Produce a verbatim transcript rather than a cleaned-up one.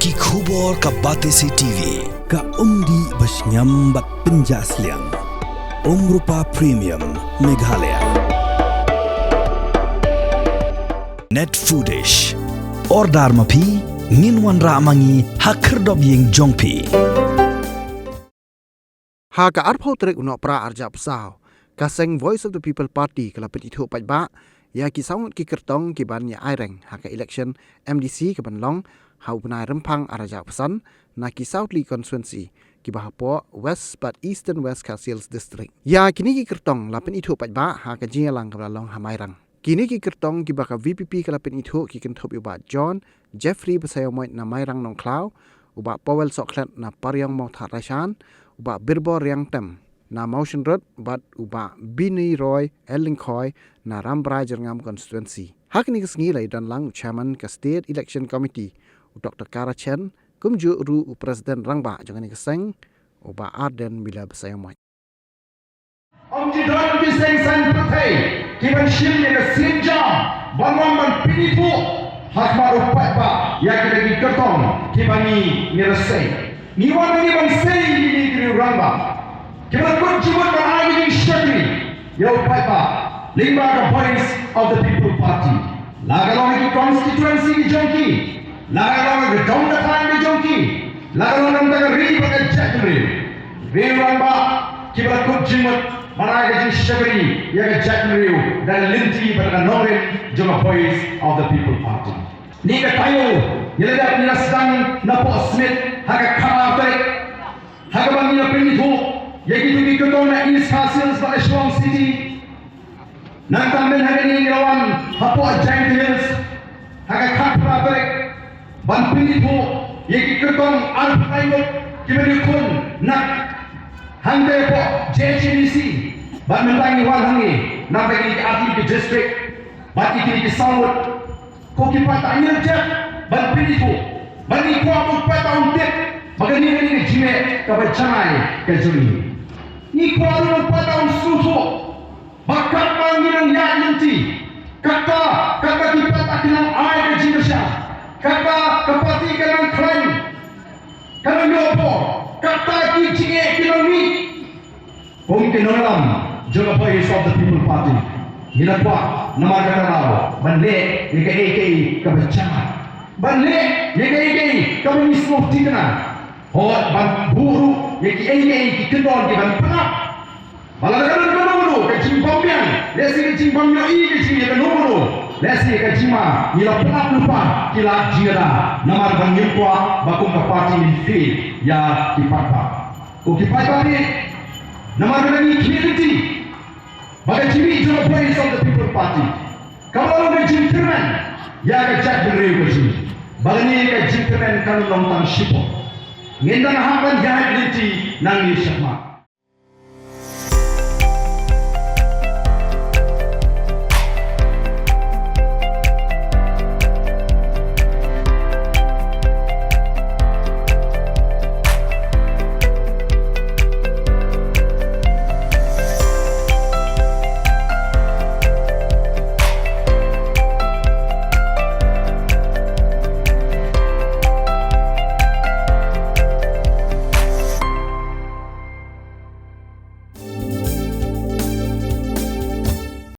Ki khubor ka Batesi T V. Ka umdih ba shngiam bad pynjah sliang. Umrupa Premium Meghalaya. Net Foodish. Order ma phi, ngin wanrah ma ngi ha khyrdop ïing jong phi. Ha ka arphew tarik u Nohprah arhajar arphew saw, ka seng Voice of the People Party ka la pynithuh paidbah ïa ki saw ngut ki kyrtong ki ban ïa aireng ha ka election M D C ka ban long ha u bnai Rymphang arhajar arphew san na ki saw tylli ki constituency kiba hapoh West bad Eastern West Khasi Hills District. Ïa kine ki kyrtong la pynithuh paidbah ha ka jingïalang kaba la long ha Mairang. Kine ki kyrtong kiba ka V P P ka la pynithuh ki kynthup ïa u Bah John Jeffrey Basaiawmoit na Mairang Nongkhlaw, u Bah Powell Sohkhlet na Pariong Mawthadraishan, u Bah Birbor Riangtem na Mawshynrut bad u Bah Binoy Roy L Lyngkhoi na Rambrai Jyrngam Constituency. Ha kane ka sngi la ïadon lang u Chairman ka State Election Committee, u Doctor Kara Chen, kumjuh ruh u President Rangbah jong kane ka seng, u Bah Ardent Miller Basaiawmoit. Ym ju don ki seng saiñ pyrthei ki ban shim ïa ka sienjam ban wan ban pynithuh ha khmat u paidbah ïa kita ki kyrtong kiba ngi, ngi la sei. Ngi wan ngi ban sei ïa kine ki riew rangbah kiba la kut jingmut ban ai ka jingshakri ïa u paidbah lyngba ka Voice of the People Party. La ka long ha ki constituency ki jong ki, la ka long ha ka dong ka thaiñ ki jong ki, la ka long ha ka ri bad ka jaitbynriew. Riew rangbah kiba la kut jingmut ban ai ka jingshakri ïa ka jaitbynriew da ka lynti bad ka nongrim jong ka Voice of the People Party. Ngi ka taïew ngi la dep, ngi la sdang napoh Smit ha ka khatar tarik, ha kaba ngi la pynithuh ïa kito ki kyrtong na East Khasi Hills bad Shillong City. Nangta mynta ha kane ngi la wan hapoh Jaintia Hills ha ka khatphra tarik ban pynithuh ïa ki kyrtong arphew ngut kiba ïakhun na hangta hapoh J H A D C. Bad mynta ngi wan hangne namar ba kine ki artylli ki district bad kine ki saw ngut. Ko ki paidbah, ngi la jop ban pynithuh, bad ngi kwah ba u paidbah un tip ba kane ka dei ka jingeh kaba janai ka jong ngi. Ngi kwah ruh ba u paidbah un sngewthuh ba katba ngi nang ïaid lynti, katba, katba ki paidbah ki nang ai ka jingkyrshan, katba ka party ka nang khlaiñ, ka nang ïoh bor, katba ki jingeh ki nang mih. Kum ki nongïalam jong ka Voice of the People Party, ngi la kwah namar kata ka daw ban leh ïa kaei kaei kaba jynjar, ban leh ïa kaei kaei kaba ngi sngewthikna, hooid ban buh ruh ïa kiei kiei ki kyndon ki ban pyndap. Ba lada ka don kano kano ka jingbym biang, lehse ka jingbym ïohi ka jingïakynduh kano, lehse ka jingma ngi la pyndap lypa ki lad jingïada namar ba ngim kwah ba kum ka party ngin fail ïa ki paidbah. Ko ki paidbah, namar kata ngi khmih lynti ba ka jingmih jong ka Voice of the People Party kaba long ka jingkyrmen ïa ka jaitbynriew ka jong ngi, ba kane ka jingkyrmen kan long tang shipor. Ngin dang hap ban ïaid lynti nangne shakhmat.